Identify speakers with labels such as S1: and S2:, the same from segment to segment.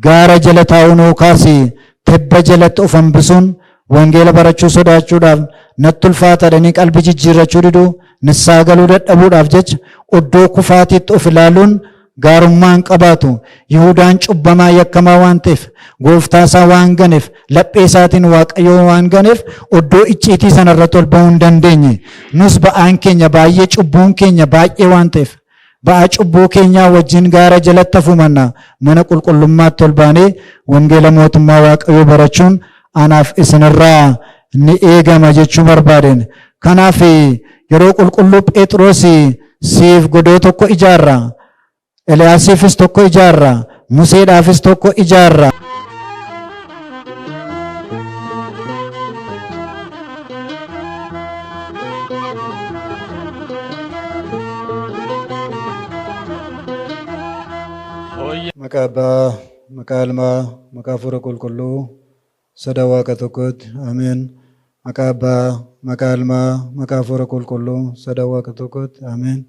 S1: Gaara jala taa'uun yookaas tebba jalatti of hambisuun wangeela barachuu sodaachuudhaaf natti ulfaata jedhanii qalbii jijjiirrachuu diduu nissaa galuu dadhabuudhaaf jecha oddoo kufaatiitti of ilaaluun gaarummaa hin qabaatu. Yihudaan cubbamaa yakkamaa waan ta'eef, gooftaa isaa waan ganeef, laphee isaatiin Waaqayyoo waan ganeef oddoo icciitii sana irratti ol ba'uu hin dandeenye. Nus ba'aan keenya baay'ee, cubbuun keenya baay'ee waan ta'eef, ba'aa cubbuu keenyaa wajjin gaara jalatti hafuu manna mana qulqullummaatti ol baanee wangeela mootummaa Waaqayyoo barachuun anaaf isinirraa ni eegama jechuu barbaadeen. Kanaaf yeroo qulqulluu Phexros siif godoo tokko ijaarra, Eliyaasiifis tokko ijaarra, Museedhaafis tokko ijaarra.
S2: Maqaa Abbaa, maqaa Ilmaa, maqaa Hafuura Qulqulluu, sada Waaqa tokkotti. Ameen. Maqaa Abbaa, maqaa Ilmaa, maqaa Hafuura Qulqulluu, sada Waaqa tokkotti. Ameen.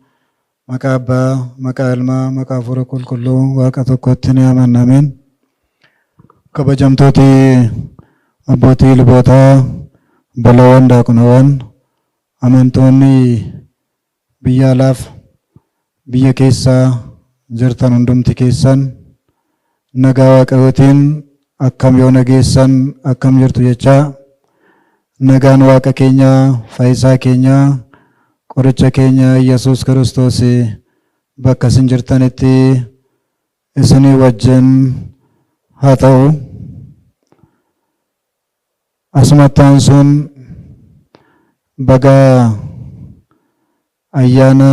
S2: Maqaa Abbaa, maqaa Ilmaa, maqaa Hafuura Qulqulluu, Waaqa tokkotti ni amanna. Ameen. Kabajamtooti abbootii lubootaa, obbolaawwan daaqonoowwan, amantoonni biyya alaaf biyya keessaa jirtan hundumti keessan nagaa Waaqayyootiin akkam yoo nageessan, akkam jirtu jechaa, nagaan Waaqa keenyaa, fayyisaa keenyaa, qoricha keenya Yesuus Kiristoos bakka isin jirtanitti isinii wajjin haa ta'u. Asumatti aansuun baga ayyaana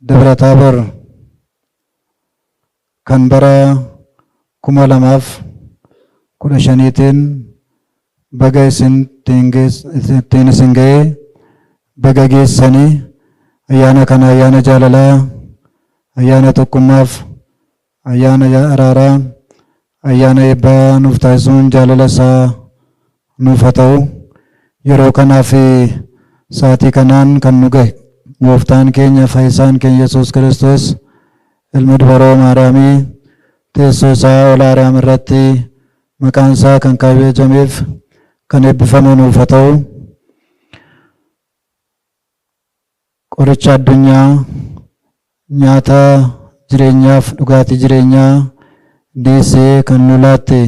S2: Dabra Taabor kan bara 2015tiin baga isin ittiin isin ga'ee, baga geessanii. Ayyaana kana ayyaana jaalalaa, ayyaana tokkummaaf, ayyaana araaraa, ayyaana eebbaa nuuf taasisuun jaalala isaa nuuf haa ta'u. Yeroo kanaaf sa'aatii kanaan kan nu gahe gooftaan keenya, fayyisaan keenya Yesuus Kiristoos ilmi dubaroo Maariyaamii teessoo isaa ol Aariyaam irratti maqaan isaa kan kabajameef kan eebbifame nuuf haa ta'u. Qoricha addunyaa, nyaata jireenyaaf dhugaatii jireenyaa deessee kan nu laatte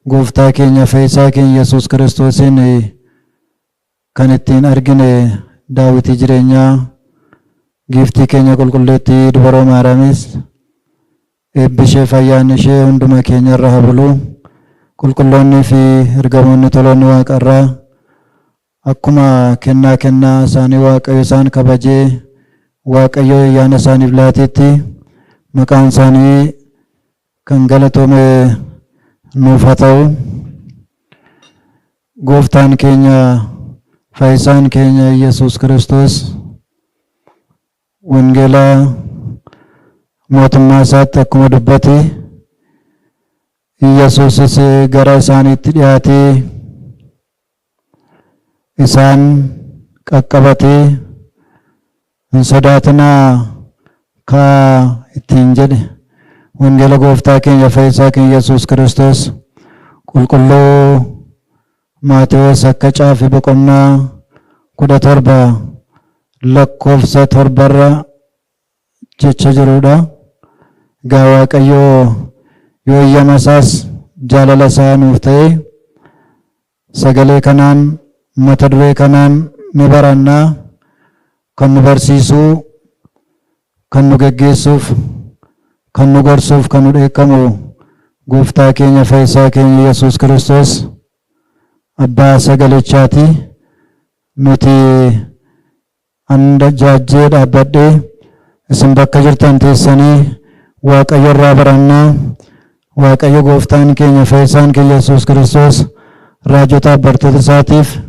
S2: gooftaa keenya, fayyisaa keenya Yesuus Kiristoosiin kan ittiin argine daawwitii jireenyaa giiftii keenya qulqulleettii dubaroo Maariyaamis eebbi ishee fi ayyaanni ishee hunduma keenya irra haa bulu. Qulqulloonnii fi ergamoonni toloonni waaqarraa akkuma kennaa kennaa isaanii Waaqayyo isaan kabajee Waaqayyo ayyaana isaaniif laateetti maqaan isaanii kan galatoome nuuf haa ta'u. Gooftaan keenya, fayyisaan keenya Yesuus Kiristoos wangeela mootummaa isaatti akkuma dubbate, Yesuusis gara isaaniitti dhiyaatee isaan qaqqabatee, "Hin sodaatinaa, ka'aa," ittiin jedhe. Wangeela gooftaa keenya, fayyisaa keenya Yesuus Kiristoos qulqulluu Maatewos akka caafe boqonnaa 17 lakkoofsa 7rra jecha jirudha. Egaa Waaqayyoo yoo eeyyama isaas jaalala isaa nuuf ta'e sagalee kanaan, mata duree kanaan ni barannaa. Kan nu barsiisuu, kan nu geggeessuuf, kan nu gorsuuf, kan nu dheekkamu gooftaa keenya, fayyisaa keenya Yesuus Kiristoos abbaa sagalichaati. Nuti handa jaajjee dhaabbadhee, isin bakka jirtan teessanii Waaqayyo irraa barannaa. Waaqayyo gooftaan keenya, fayyisaan keenya Yesuus Kiristoos raajotaaf bartoota isaatiif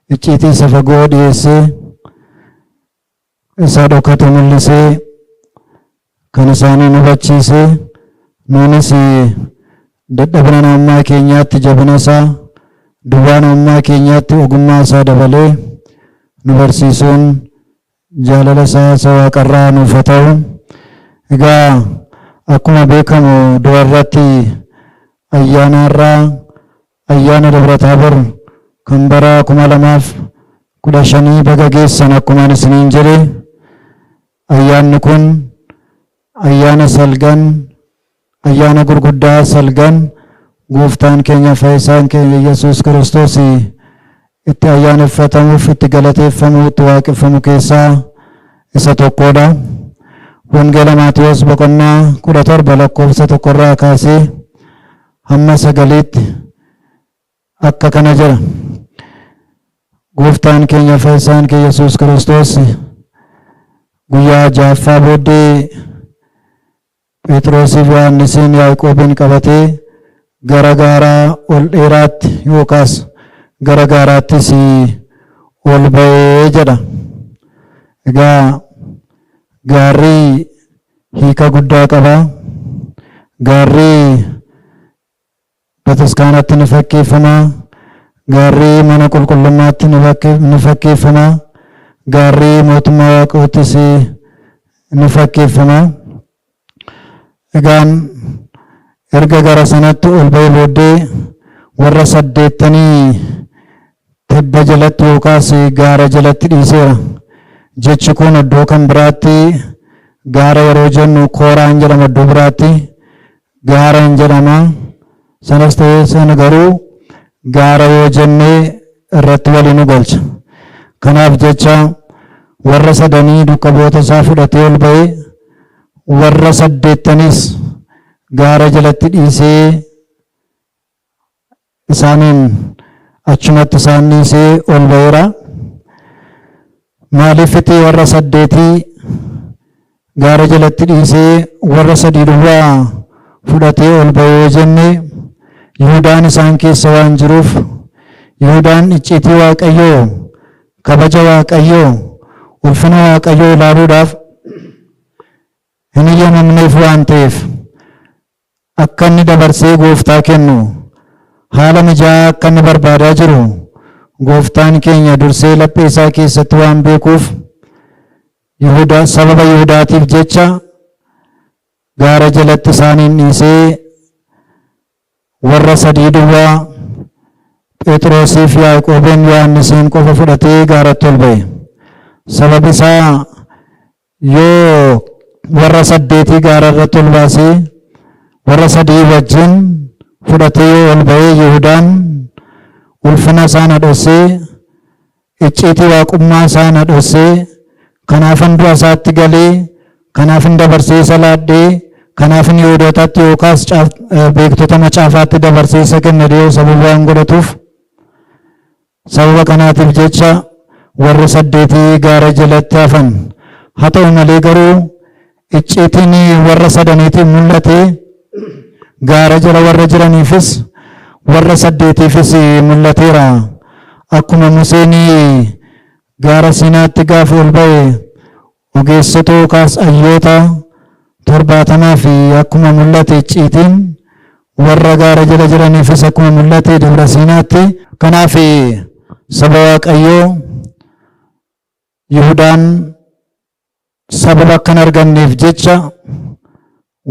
S2: icciitii isa fagoo dhiyeessee, isa dhokate mul'isee, kan isaanii hubachiisee, nuunis dadhabina namummaa keenyaatti jabina isaa, duwwaa namummaa keenyaatti ogummaa isaa dabalee nu barsiisuun jaalala isaa isa waaqarraa nuuf haa ta'u. Egaa
S1: Akkuma beekamu dura irratti ayyaana irraa ayyaana Dabra Taabor kan bara 2015 baga geessan akkumaan isiniin jedhe. Ayyaanni kun ayyaana salgan, ayyaana gurguddaa salgan gooftaan keenya fayyisaan keenya Yesuus Kiristoos itti ayyaaneffatamuuf, itti galateeffamu, itti waaqeffamu keessaa isa tokkodha. Wangeela Maatiyos boqonnaa 17 lakkoofsa 1rraa kaasee hamma 9tti akka kana jedha. Gooftaan keenya fayyisaan keenya Yesuus Kiristoos guyyaa ja'affaa booddee Phexrosiif, Yohannisiin, Yaaqoobiin qabatee gara gaaraa ol dheeraatti yookaas gara gaaraattis ol ba'ee jedha. Egaa gaarri hiika guddaa qaba. Gaarri bataskaanatti ni fakkeeffama. Gaarri mana qulqullummaatti ni fakkeeffama. Gaarri mootummaa Waaqayyoottis ni fakkeeffama. Egaan erga gara sanatti ol ba'ee booddee warra saddeettanii tibba jalatti yookaas gaara jalatti dhiiseera. Jechi kun iddoo kan biraatti gaara yeroo jennu kooraan jedhama, iddoo biraatti gaara hin jedhama. Sanas ta'ee sana garuu gaara yoo jennee irratti walii nu galcha. Kanaaf jecha warra sadanii duuka bu'oota isaa fudhatee ol ba'ee warra saddeettanis gaara jalatti dhiisee isaaniin achumatti isaan dhiisee ol ba'eera. Maaliifiti warra saddeetii gaara jalatti dhiisee warra sadii duwwaa fudhatee ol ba'e yoo jenne, Yihudaan isaan keessa waan jiruuf, Yihudaan icciitii Waaqayyoo, kabaja Waaqayyoo, ulfina Waaqayyoo ilaaluudhaaf hin iyyamamneef waan ta'eef, akka inni dabarsee gooftaa kennu haala mijaa'aa akka inni barbaadaa jiru gooftaan keenya dursee laphee isaa keessatti waan beekuuf, Yihudaa sababa Yihudaatiif jecha gaara jalatti isaaniin dhiisee warra sadii duwwaa Phexrosiif, Yaaqoobiin, Yohannisiin qofa fudhatee gaaratti ol ba'e. Sababi isaa yoo warra saddeetii gaara irratti ol baasee warra sadii wajjin fudhatee yoo ol ba'ee, Yihudaan ulfina isaa na dhossee, icciitii waaqummaa isaa na dhossee, kanaafan du'a isaatti galee, kanaafin dabarsee isa laadhee, kanaafin Yihudootatti yookaas beektota macaafaatti dabarsee isa kenne dhiyoo sababa waan godhatuuf, sababa kanaatiif jecha warri saddeetii gaara jalatti hafan. Haa ta'u malee garuu icciitiin warra sadaniitiin mul'ate gaara jala warra jiraniifis warra saddeetiifis mul'ateera. Akkuma Museen gaara Siinaatti gaafa ol ba'e ogeessota yookaas hayyoota 70 fi akkuma mul'ate, icciitiin warra gaara jala jiraniifis akkuma mul'ate Dabra Siinaatti. Kanaaf saba Waaqayyoo, Yihudaan sababa akka hin arganneef jecha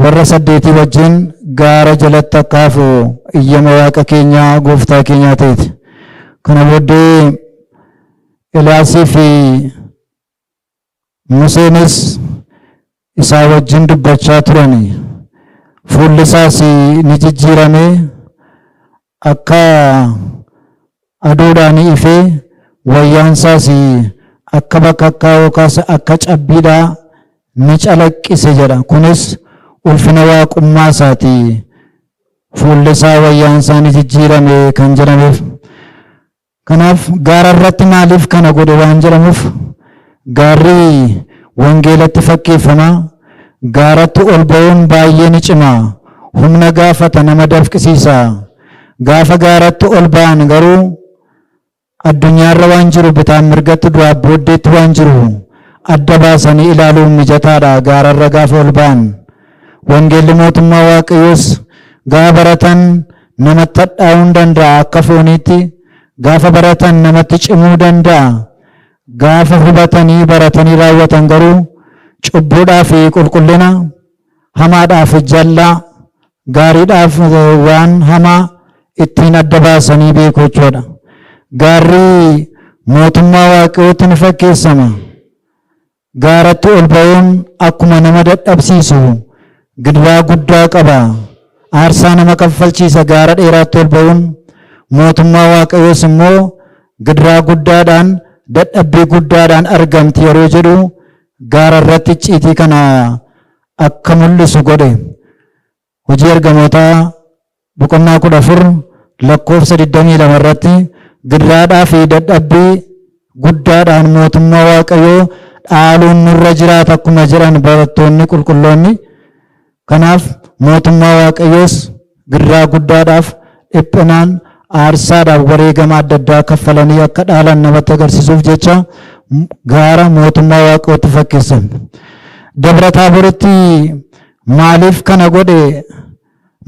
S1: warra saddeetii wajjin gaara jalatti akka hafu iyyama Waaqa keenyaa gooftaa keenyaa ta'eeti. Kana booddee Eliyaasii fi Museenis isaa wajjin dubbachaa turani. Fuulli isaas ni jijjiirame, akka aduudhaan ifee, wayyaan isaas akka bakakkaa yookaas akka cabbiidhaa ni calaqqise jedha. Kunis ulfina waaqummaa isaati. Fuulli isaa, wayyaan isaa ni jijjiirame kan jedhameef. Kanaaf gaara irratti maaliif kana godhe waan jedhamuuf, gaarri wangeelatti fakkeeffama. Gaaratti ol ba'uun baay'ee ni cima. Humna gaafata, nama dafqisiisa. Gaafa gaaratti ol ba'an garuu addunyaarra waan jiru, bitaan mirgatti, duraa booddeetti waan jiru adda baasanii ilaaluun mijataadha gaararra gaafa ol ba'an. Wangeelli mootummaa Waaqayyoos gaafa baratan namatti hadhaa'uu danda'a, akka fooniitti gaafa baratan namatti cimuu danda'a. Gaafa hubatanii baratanii raawwatan garuu cubbuudhaa fi qulqullina, Hamaadhaaf jallaa, gaariidhaaf waan hamaa ittiin adda baasanii beeku jechuudha. Gaarri mootummaa Waaqayyootti ni fakkeessama. Gaaratti ol ba'uun akkuma nama dadhabsiisu gidiraa guddaa qaba. Aarsaa nama kaffalchiisa gaara dheeraatti ol ba'uun. Mootummaa Waaqayyoos immoo gidiraa guddaadhaan, dadhabbii guddaadhaan argamti yeroo jedhu gaara irratti icciitii kana akka mul'isu godhe. Hojii Ergamootaa boqonnaa 14 lakkoofsa 22 irratti gidiraadhaa fi dadhabbii guddaadhaan mootummaa Waaqayyoo dhaaluun nurra jiraata akkuma jedhan barattoonni qulqulloonni. Kanaaf mootummaa Waaqayyoos gidiraa guddaadhaaf, dhiphinaan, aarsaadhaaf, wareegama adda addaa kaffalanii akka dhaalan namatti agarsiisuuf jecha gaara mootummaa Waaqayyootti fakkeessan. Dabra Taaboritti maaliif kana godhe?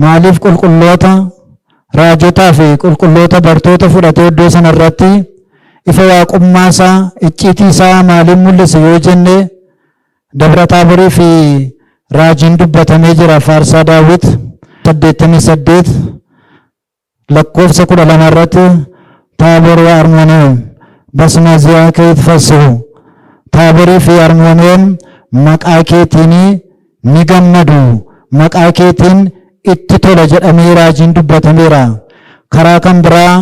S1: Maaliif qulqulloota raajotaa fi qulqulloota bartoota fudhatee iddoo sana irratti ifa waaqummaa isaa, icciitii isaa maaliif mul'ise yoo jenne, Dabra Taaborii fi raajiin dubbatamee jira. Faarsaa Daawit 88 lakkoofsa 12 irratti "ታቦር ወአርሞንኤም በስመ ዚአከ ይትፈስሑ", Taaborii fi Armooniyem maqaa keetiin ni gammadu, maqaa keetiin itti tola jedhamee raajiin dubbatameera. Karaa kan biraa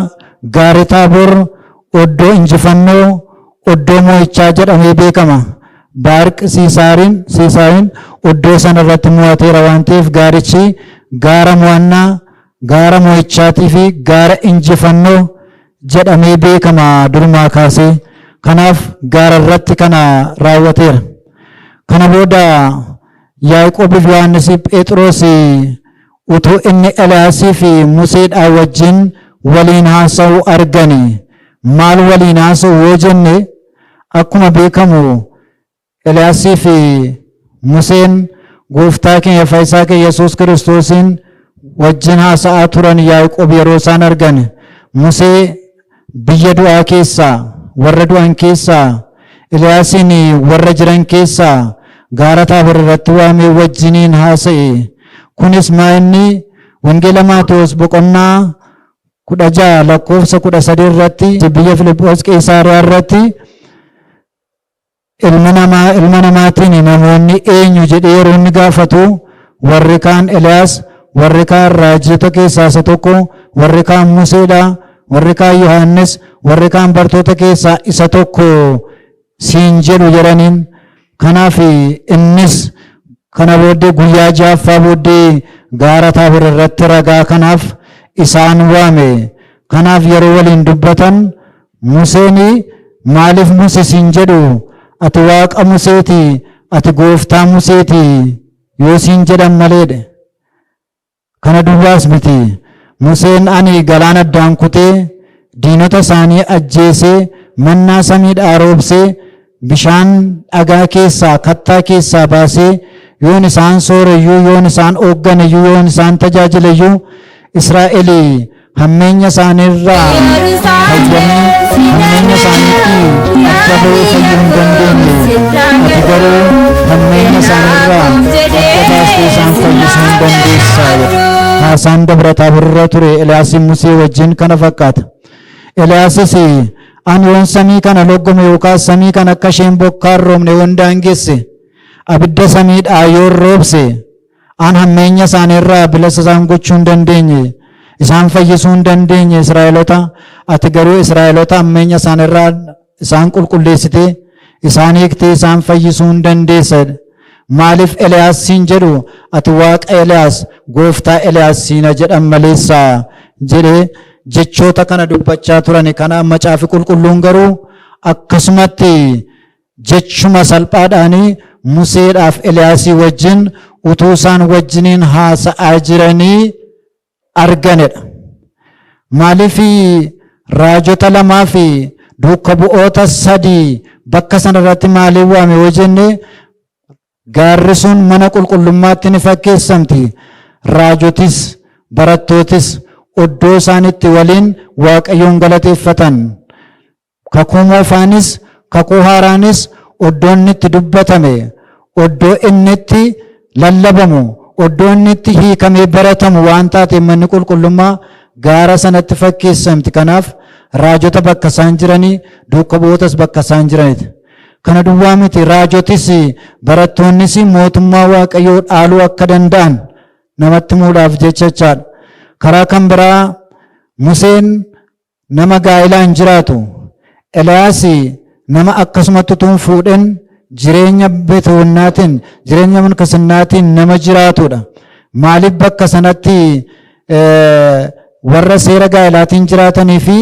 S1: gaarri Taaboor oddoo injifannoo, oddoo mo'ichaa jedhamee beekama. Baarq Siisaariin oddoo sana irratti mo'ateera waan ta'eef gaarichi gaara mo'annaa, gaara mo'ichaatii fi gaara injifannoo jedhamee beekama durumaa kaasee. Kanaaf gaara irratti kana raawwateera. Kana booda Yaaqoobii fi Yohaannis, Phexros utuu inni Eliyaasii fi Museedhaa wajjin waliin haasa'u argani. Maal waliin haasa'u yoo jenne, akkuma beekamu Eliyaasii fi Museen gooftaa keenya fayyisaa keenya Yesuus Kiristoosiin wajjin haasa'aa turan. Yaaqoob yeroo isaan argan, Musee biyya du'aa keessaa, warra du'an keessaa, Eliyaasiin warra jiran keessaa gaara Taabor irratti waamee wajjiniin haasa'e. Kunis maa inni Wangeela Maatewos boqonnaa 16 lakkoofsa 13 irratti biyya Filiphos Qeesaariyaa irratti ilma namaa, ilma namaatiin namoonni eenyu jedhee yeroo inni gaafatu, warri kaan Eliyaas, warri kaan raajota keessaa isa tokko, warri kaan Museedha, warri kaan Yohaannis, warri kaan bartoota keessaa isa tokko siin jedhu jedhaniin. Kanaaf innis kana booddee guyyaa ja'affaa booddee gaara Taabor irratti ragaa kanaaf isaan waame. Kanaaf yeroo waliin dubbatan Museen maaliif Muse siin jedhu? Ati Waaqa Museeti, ati gooftaa Museeti yoo siin jedhan maleedha. Kana duwwaas miti. Museen ani galaana addaan kutee, diinota isaanii ajjeesee, mannaa samiidhaa roobsee, bishaan dhagaa keessaa, kattaa keessaa baasee yoon isaan sooreyyuu, yoon isaan oogganayyuu, yoon isaan tajaajileyyuu, Israa'el hammeenya isaaniirraa fayyanii hammeenya isaaniitti adda ba'uu fayyuu hin dandeenye. Ati garuu hammeenya isaaniirraa adda baastee isaan fayyisuu hin dandeessaa jedha. Haasaan Dabra Taaborra ture Eliyaasiin Musee wajjin kana fakkaata. Eliyaasis ani yoon samii kana loggome yookaas samii kana akka isheen bokkaan roobne yoon daangesse, abidda samiidhaa yoon roobse, an hammeenya isaaniirraa bilisa isaan gochuu hin dandeenye, isaan fayyisuu hin dandeenye Israa'elota. Ati garuu Israa'elota hammeenya isaaniirraa isaan qulqulleessitee, isaan hiiktee, isaan fayyisuu hin dandeessa. Maaliif Eliyaas siin jedhu? Ati Waaqa Eliyaas, gooftaa Eliyaas siina jedhan maleessaa jedhee jechoota kana dubbachaa turani. Kana Macaafi Qulqulluun garuu akkasumatti jechuma salphaadhaanii Museedhaaf Eliyaasii wajjin utuu isaan wajjiniin haasa'aa jiranii arganedha. Maaliif raajota lamaa fi duuka bu'oota sadii bakka sanarratti maaliif waame yoo jenne, gaarri sun mana qulqullummaatti ni fakkeessamti. Raajotis barattootis oddoo isaan itti waliin Waaqayyoon galateeffatan. Kakuu moofaanis kakuu haaraanis oddoo inni itti dubbatame, oddoo inni itti lallabamu, iddoo inni itti hiikamee baratamu waan taateef manni qulqullummaa gaara sanatti fakkeessamti. Kanaaf raajota bakka isaan jiranii, duuka bu'ootas bakka isaan jiranidha. Kana duwwaa miti, raajotis barattoonnis mootummaa Waaqayyoo dhaaluu akka danda'an namatti himuudhaaf jecha jechaadha. Karaa kan biraa Museen nama gaa'ilaan jiraatu, Eliyaas nama akkasumatti utuu hin fuudhin jireenya betoonnaatiin, jireenya munkasinnaatiin nama jiraatudha. Maaliif bakka sanatti warra seera gaa'elaatiin jiraatanii fi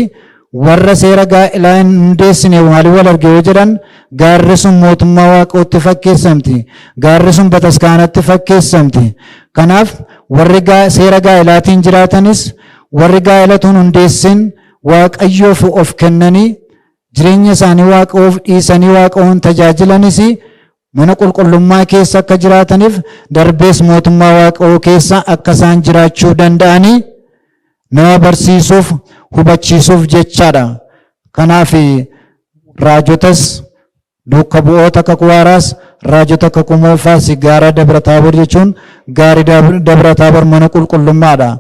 S1: warra seera gaa'elaa hin hundeessine maaliif wal arge yoo jedhan, gaarri sun mootummaa Waaqootti fakkeessamti. Gaarri sun bataskaanatti fakkeessamti. Kanaaf warri seera gaa'elaatiin jiraatanis warri gaa'elatuun hundeessin Waaqayyoof of kennanii jireenya isaanii Waaqoof dhiisanii Waaqoon tajaajilanis mana qulqullummaa keessa akka jiraataniif, darbees mootummaa Waaqoo keessa akka isaan jiraachuu danda'anii nama barsiisuuf, hubachiisuuf jechaadha. Kanaaf raajotas, duuka bu'oota kakuu haaraas, raajota kakuu moofaas gaara Dabra Taaboor jechuun gaarri Dabra Taaboor mana qulqullummaadha.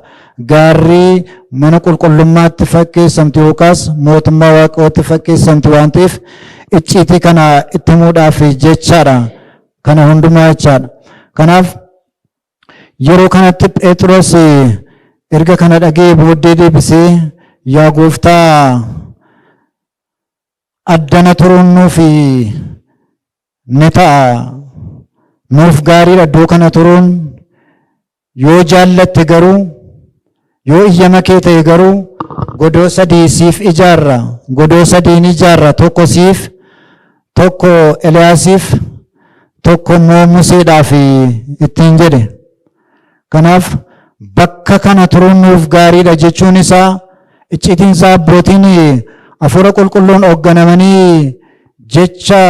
S1: Gaarri mana qulqullummaatti fakkeessamti yookaas mootummaa Waaqootti fakkeessamti waan ta'eef icciitii kana itti himuudhaaf jechaadha. Kana hundumaa jechaadha. Kanaaf yeroo kanatti Phexros erga kana dhaga'ee booddee deebisee, "Yaa Gooftaa, addana turuun nuuf ni ta'a. Nuuf gaariidha iddoo kana turuun. Yoo jaallatte garuu, yoo iyyama kee ta'e garuu, godoo sadii siif ijaarra. Godoo sadiin ijaarra. Tokko siif, tokko Eliyaasiif, tokko immoo Museedhaaf," ittiin jedhe. Kanaaf bakka kana turuun nuuf gaariidha jechuun isaa icciitiin isaa abbootiin hafuura qulqulluun hoogganamanii jecha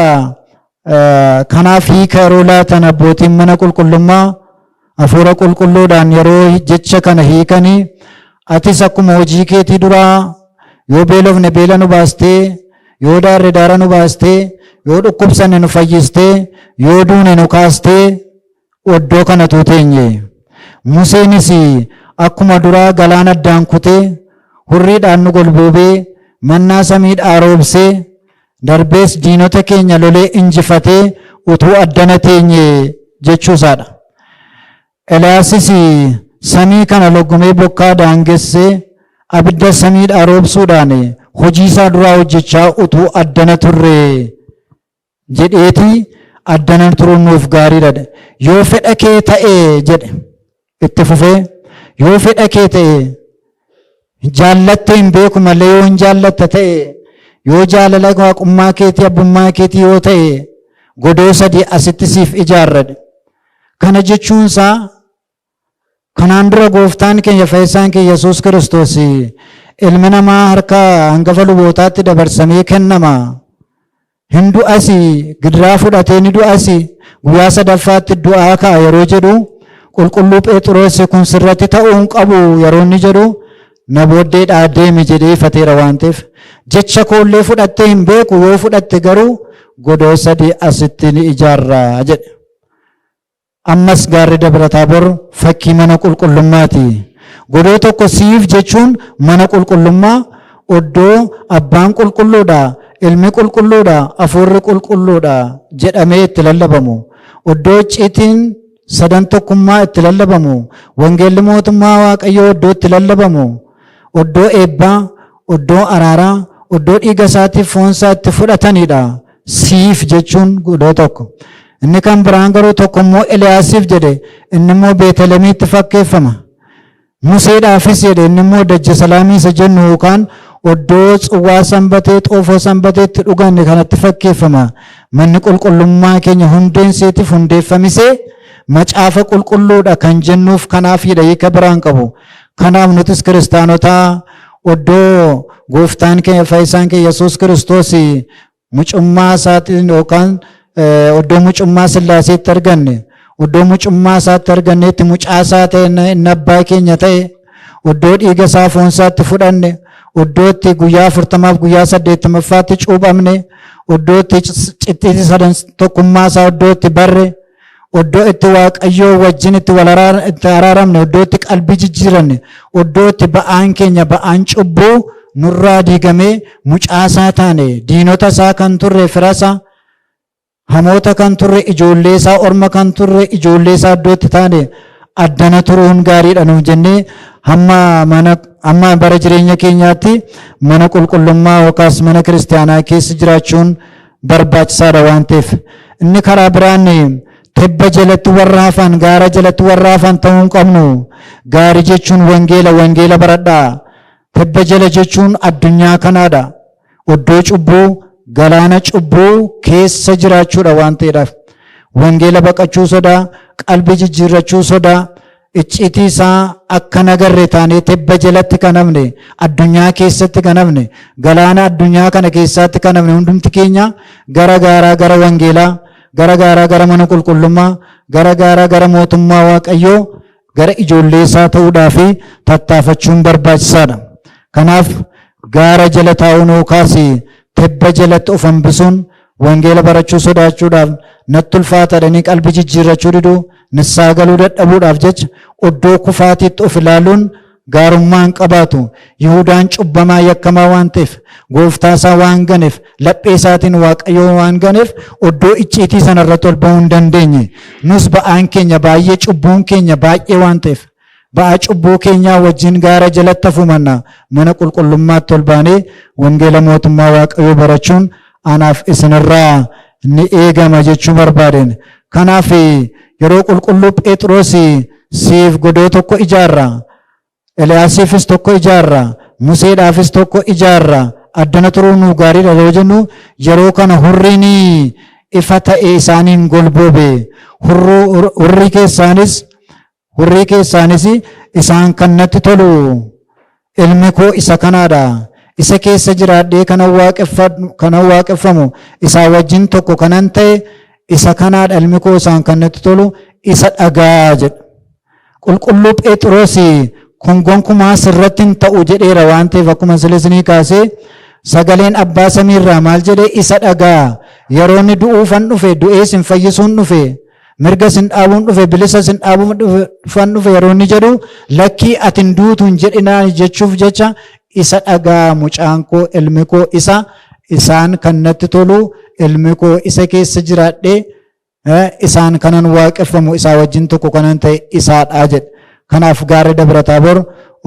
S1: kanaaf hiika yeroo laatan, abbootiin mana qulqullummaa hafuura qulqulluudhaan yeroo jecha kana hiikanii, atis akkuma hojii keetii duraa yoo beelofne beela nu baastee, yoo daarre daara nu baastee, yoo dhukkubsanne nu fayyistee, yoo duune nu kaastee oddoo kana tuuteenye. Museenis akkuma duraa galaana addaan kutee, hurriidhaan nu golboobee, mannaa samiidhaa roobsee, darbees diinota keenya lolee injifatee utuu addana teenye jechuusaadha. Eliyaasis samii kana loggomee bokkaa daangessee abidda samiidhaa roobsuudhaan hojii isaa duraa hojjechaa utuu addana turre jedheeti addana turuun nuuf gaariidha. Yoo fedha kee ta'e jedhe itti fufee, yoo fedha kee ta'e, jaallatte hin beeku malee, yoo hin jaallatta ta'e, yoo jaalala waaqummaa keetii, abbummaa keetii yoo ta'e, godoo sadii asitti siif ijaarradhe. Kana jechuun isaa kanaan dura Gooftaan keenya, Fayyisaan keenya Yesuus Kiristoos, ilmi namaa harka hangafa lubootaatti dabarsamee kennama. Hin du'asi, gidiraa fudhatee ni du'asi, guyyaa sadaffaatti du'aa ka'a yeroo jedhu, qulqulluu Phexros kun sirratti ta'uu hin qabu yeroo inni jedhu, na booddeedhaa deemi jedhee ifateera waan ta'eef, jecha koollee fudhattee hin beeku, yoo fudhatte garuu godoo sadii asitti ni ijaarra jedhe. Ammas gaarri Dabra Taabor fakkii mana qulqullummaati. Godoo tokko siif jechuun mana qulqullummaa oddoo abbaan qulqulluudha, ilmi qulqulluudha, hafuurri qulqulluudha jedhamee itti lallabamu. Oddoo icciitiin sadan tokkummaa itti lallabamu. Wangeelli mootummaa Waaqayyoo oddoo itti lallabamu. Oddoo eebbaa, oddoo araaraa, oddoo dhiiga isaatiif foon isaa itti fudhatanidha. Siif jechuun godoo tokko. Inni kan biraan garuu tokko immoo Eliyaasiif jedhe, inni immoo Beetelemiitti fakkeeffama. Museedhaafis jedhe, inni immoo Dajja Salaamii isa jennu yookaan oddoo tsuwwaa sanbatee, xoofoo sanbateetti dhuganne kanatti fakkeeffama. Manni qulqullummaa keenya hundeen seetiif hundeeffamisee macaafa qulqulluudha kan jennuuf kanaafidha, hiika biraan qabu. Kanaaf nutis kiristaanotaa oddoo Gooftaan keenya, Fayyisaan keenya Yesuus Kiristoos mucummaa isaatiin yookaan oddoo mucummaa Sillaaseetti arganne, oddoo mucummaa isaatti arganneetti mucaa isaa ta'e, inni abbaa keenya ta'e, oddoo dhiiga isaa foon isaatti fudhanne, oddoo itti guyyaa 40f guyyaa 80ffaatti cuuphamne, oddoo itti cixxiiti sadan tokkummaa isaa oddoo itti barre, Iddoo itti Waaqayyoo wajjin itti wal itti araaramne, iddoo itti qalbii jijjiiranne, iddoo itti ba'aan keenya ba'aan cubbuu nurraa diigamee mucaasaa taane, diinota isaa kan turre fira isaa, hamoota kan turre ijoollee isaa, orma kan turre ijoollee isaa iddoo itti taane addana turuun gaariidha nuuf jennee hamma mana hamma bara jireenya keenyaatti mana qulqullummaa yookaas mana kiristaanaa keessa jiraachuun barbaachisaadha waan ta'eef. Inni karaa biraan tebba jalatti warra hafan, gaara jalatti warra hafan ta'uu hin qabnu. Gaarii jechuun wangeela, wangeela baradhaa. Tebba jala jechuun addunyaa kanaadha. Iddoo cubbuu, galaana cubbuu keessa jiraachuudha waan ta'eedhaaf. Wangeela baqachuu sodaa, qalbii jijjiirrachuu sodaa, icciitii isaa akka nagarre taanee tebba jalatti kan hafne, addunyaa keessatti kan hafne, galaana addunyaa kana keessatti kan hafne hundumti keenya gara gaaraa gara wangeelaa, gara gaaraa gara mana qulqullummaa, gara gaaraa gara mootummaa Waaqayyoo, gara ijoollee isaa ta'uudhaaf tattaafachuun barbaachisaadha. Kanaaf gaara jala taa'uun yookaas tebba jalatti of hambisuun, wangeela barachuu sodaachuudhaaf, natti ulfaata jedhanii qalbii jijjiirrachuu diduu, nissaa galuu dadhabuudhaaf jecha iddoo kufaatiitti of ilaaluun gaarummaa hin qabaatu. Yihudaan cubbamaa yakkamaa waan ta'eef, gooftaa isaa waan ganeef, laphee isaatiin Waaqayyoo waan ganeef, iddoo icciitii sanarratti ol ba'uu hin dandeenye. Nus ba'aan keenya baay'ee, cubbuun keenya baay'ee waan ta'eef, ba'aa cubbuu keenyaa wajjin gaara jalatti hafuu manna mana qulqullummaatti ol baanee wangeela mootummaa Waaqayyoo barachuun anaaf isinirraa ni eegama jechuu barbaadeen. Kanaaf yeroo qulqulluu Phexros siif godoo tokko ijaarra, Eliyaasiifis tokko ijaarra, Museedhaafis tokko ijaarra, addana turuu nuu gaariidha yeroo jennu, yeroo kana hurriin ifa ta'e isaaniin golboobe. Hurrii keessaanis isaan kan natti tolu ilmi koo isa kanaadha. Isa keessa jiraadhee kanan waaqeffamu, isaa wajjin tokko kanan ta'e isa kanaadha, ilmi koo isaan kan natti tolu isa dhagaa jedha. Qulqulluu Phexros kun gonkumaa sirratti hin ta'u jedheera waan ta'eef, akkuma silisnii kaasee sagaleen abbaa samiirraa maal jedhee? Isa dhagaa. Yeroo inni du'uufan dhufe, du'ee sin fayyisuun dhufe, mirga sin dhaabuun dhufe, bilisa sin dhaabuun dhufe yeroo inni jedhu, lakkii ati hin duutu hin jedhinaa jechuuf jecha isa dhagaa, mucaan koo, ilmi koo isa isaan kan natti tolu, ilmi koo isa keessa jiraadhee isaan kanan waaqeffamu, isaa wajjin tokko kanan ta'e isaadha jedhe. Kanaaf gaarri Dabra Taaboor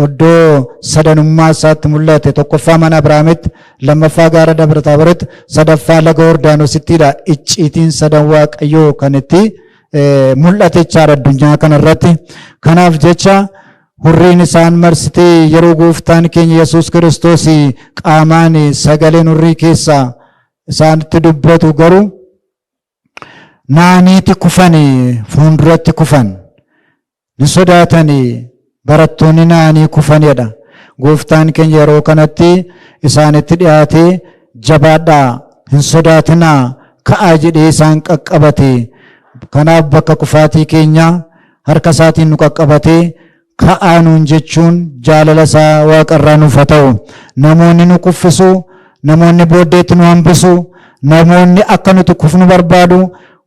S1: iddoo sadanummaa isaatti mul'ate: tokkoffaa mana Abiraamitti, lammaffaa gaara Dabra Taaboritti, sadaffaa laga Yordaanosittidha. Icciitiin sadan Waaqayyoo kan itti mul'ate jechaadha addunyaa kanarratti. Kanaaf jecha hurriin isaan marsitee yeroo gooftaan keenya Yesuus Kiristoos qaamaan sagaleen hurrii keessaa isaanitti dubbatu garuu naaniiti kufanii, fuulduratti kufan, ni sodaatanii, barattoonni naanii kufanidha. Gooftaan keenya yeroo kanatti isaanitti dhiyaatee, jabaadhaa, hin sodaatinaa, ka'aa jedhee isaan qaqqabate. Kanaaf bakka kufaatii keenyaa harka isaatiin nu qaqqabatee ka'aa nuun jechuun jaalala isaa waaqarraa nuuf haa ta'u. Namoonni nu kuffisu, namoonni booddeetti nu hambisu, namoonni akka nuti kufnu barbaadu.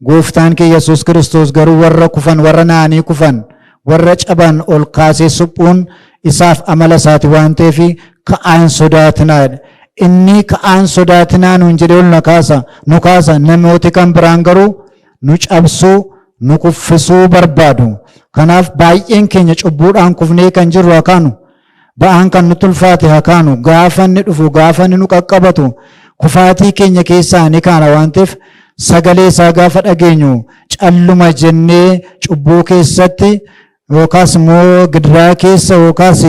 S1: Gooftaan keenya Yesuus Kiristoos garuu warra kufan, warra naanii kufan, warra caban ol kaasee suphuun isaaf amala isaati waan ta'eef, ka'aa, hin sodaatinaa jedhe. Inni ka'aa, hin sodaatinaa nuun jedhee ol nu kaasa, nu kaasa. Namooti kan biraan garuu nu cabsuu, nu kuffisuu barbaadu. Kanaaf baay'een keenya cubbuudhaan kufnee kan jirru haa kaanu. Ba'aan kan nutti ulfaate haa kaanu. Gaafa inni dhufu, gaafa inni nu qaqqabatu, kufaatii keenya keessaa ni kaana waan ta'eef, sagalee isaa gaafa dhageenyu calluma jennee cubbuu keessatti yookaas immoo gidiraa keessa yookaas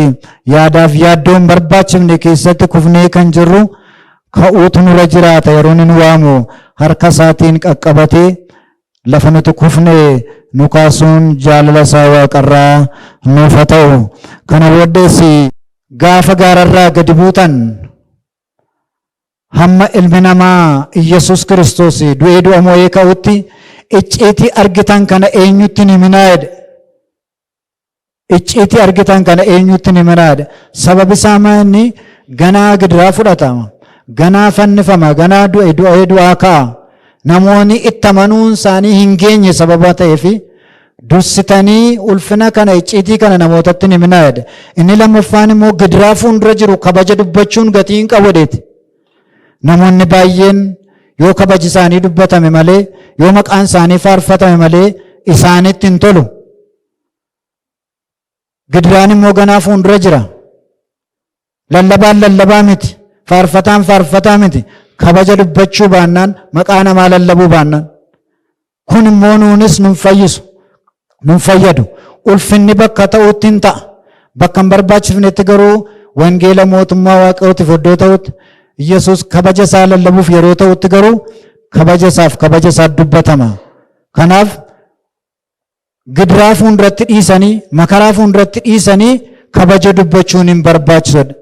S1: yaadaaf yaaddoo hin barbaachifne keessatti kufnee kan jirru ka'uutu nurra jiraata. Yeroo inni nu waamu harka isaatiin qaqqabatee lafa nuti kufne nu kaasuun jaalala isaa waaqarraa nuuf haa ta'u. Kana booddees gaafa gaararraa gadi buutan hamma ilmi namaa Iyyasuus Kiristoos du'ee du'a moo'ee ka'utti icciitii argitan kana eenyutti hin himinaa jedhe. Icciitii argitan kana eenyutti hin himinaa jedhe. Sababi isaa maanni? Ganaa gidiraa fudhatama. Ganaa fannifama. Ganaa du'e du'ee du'aa ka'a. namoonni itti amanuun isaanii hin geenye sababa ta'eefi dursitanii ulfina kana icciitii kana namootatti hin himinaa jedhe. Inni lammaffaan immoo gidiraa fuuldura jiru kabaja dubbachuun gatii hin qabu jedheeti. Namoonni baay'een yoo kabaji isaanii dubbatame malee, yoo maqaan isaanii faarfatame malee isaanitti hin tolu. Gidiraan immoo ganaa fuuldura jira. Lallabaan lallabaa miti. Faarfataan faarfataa miti. Kabaja dubbachuu baannaan, maqaa namaa lallabuu baannaan. Kun immoo nuunis nun fayyisu, nun fayyadu. Ulfinni bakka ta'utti hin ta'a. Bakka hin barbaachifnetti garuu wangeela mootummaa Waaqayyootiif iddoo ta'utti, Yesuus kabaja isaa lallabuuf yeroo ta'utti garuu kabaja isaaf kabaja isaa dubbatama. Kanaaf gidiraa fuulduratti dhiisanii, makaraa fuulduratti dhiisanii kabaja dubbachuun hin barbaachisudha.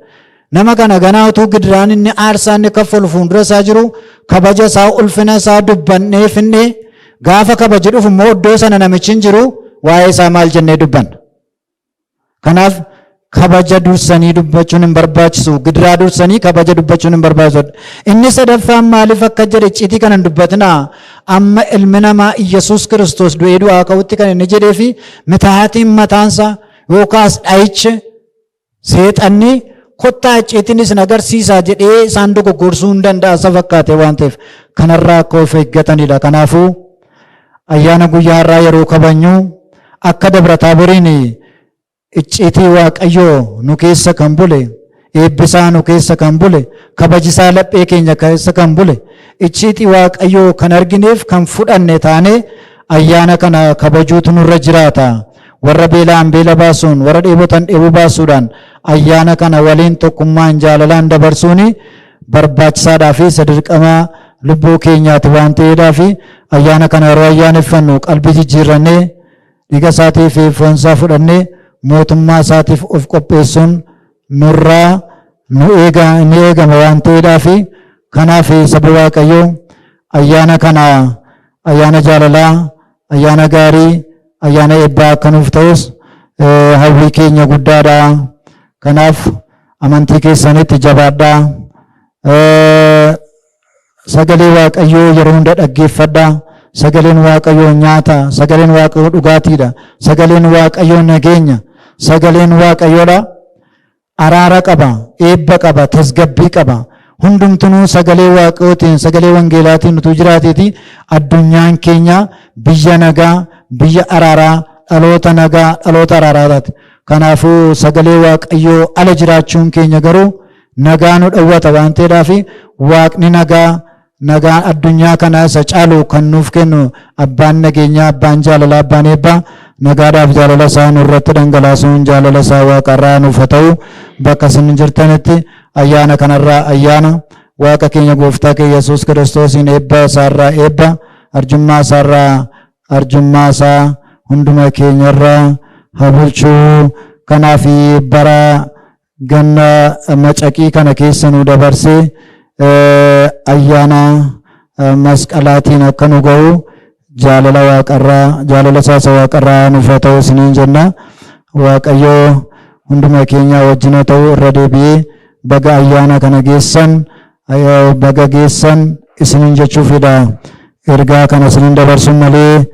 S1: Nama kana ganaa utuu gidiraan inni aarsaa inni kaffalu fuuldura isaa jiru kabaja isaa ulfina isaa dubbannee finnee, gaafa kabaji dhufu immoo iddoo sana namichi hin jiru, waa'ee isaa maal jennee dubbanna? Kanaaf kabaja dursanii dubbachuun hin barbaachisu. Gidiraa dursanii kabaja dubbachuun hin barbaachisu. Inni sadaffaan maaliif akka jedhe, icciitii kana hin dubbatinaa, amma ilmi namaa Iyyasuus Kiristoos du'ee du'aa ka'utti kan inni jedhee fi mitaatiin mataansaa yookaas dha'ichi seexanni kottaa icciitiin isin agarsiisaa jedhee isaan dogoggorsuu hin danda'a isa fakkaate waan ta'eef kanarraa akka of eeggatanidha. Kanaafuu ayyaana guyyaa har'aa yeroo kabajnu akka Dabra Taaboriin icciitii Waaqayyoo nu keessa kan bule, eebbisaa nu keessa kan bule, kabajisaa laphee keenya keessa kan bule, icciitii Waaqayyoo kan argineef kan fudhanne taanee ayyaana kana kabajuutu nurra jiraata. Warra beela'an beela baasuun, warra dheebotan dheebuu baasuudhaan ayyaana kana waliin tokkummaan jaalalaan dabarsuun barbaachisaadhaa fi isa dirqama lubbuu keenyaati waan ta'eedhaa fi ayyaana kana yeroo ayyaaneffannu qalbii jijjiirrannee, dhiiga isaatii fi foon isaa fudhannee mootummaa isaatiif of qopheessuun nurraa nu eega ni eegama waan ta'eedhaa fi kanaaf saba Waaqayyoo, ayyaana kana ayyaana jaalalaa, ayyaana gaarii, ayyaana eebbaa akka nuuf ta'us hawwii keenya guddaadha. Kanaaf amantii keessanitti jabaadhaa. Sagalee Waaqayyoo yeroo hunda dhaggeeffadhaa. Sagaleen Waaqayyoo nyaata, sagaleen Waaqayyoo dhugaatiidha, sagaleen Waaqayyoo nageenya, sagaleen Waaqayyoodha. Araara qaba, eebba qaba, tasgabbii qaba. Hundumtinuu sagalee Waaqayyootiin, sagalee wangeelaatiin utuu jiraateeti addunyaan keenya biyya nagaa, biyya araaraa, dhaloota nagaa, dhaloota araaraa taate. Kanaafuu sagalee Waaqayyoo ala jiraachuun keenya garuu nagaa nu dhowwata waan ta'eedhaaf Waaqni nagaa, nagaan addunyaa kanaa isa caalu kan nuuf kennu, abbaan nageenyaa, abbaan jaalalaa, abbaan eebbaa nagaadhaaf jaalala isaa nurratti dhangalaasuun jaalala isaa waaqarraa nuuf haa ta'u. Bakka isin jirtanitti ayyaana kanarraa ayyaana Waaqa keenya gooftaa keenya Yesuus Kiristoosiin eebba isaarraa eebba, arjummaa isaarraa arjummaa isaa hunduma keenyarraa haa bulchuu. Kanaaf bara ganna macaqii kana keessa nu dabarsee ayyaana masqalaatiin akka nu ga'u jaalala waaqarraa, jaalala isaa waaqarraa nuuf haa ta'u isiniin jenna. Waaqayyoo hunduma keenya wajjin haa ta'u. Irra deebi'ee baga ayyaana kana geessan, baga geessan isiniin jechuufidha. Ergaa kana isiniin dabarsuun malee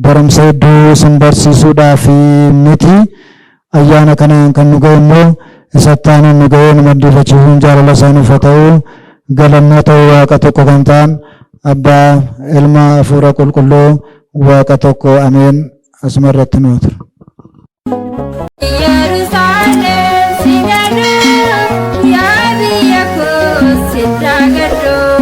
S1: barumsa hedduu isin barsiisuudhaaf miti. Ayyaana kanaan kan nu ga'e immoo isatti aanuun nu ga'ee nu maddiifachiisuun jaalala isaa nuuf haa ta'u. Galannoo ta'u Waaqa tokko kan ta'an Abbaa, Ilma, Hafuura Qulqulluu, Waaqa tokko, ameen. Asuma irratti nu tura.
S3: Yerusaalem si gadhu, yaa biyya koo sitti gadhu.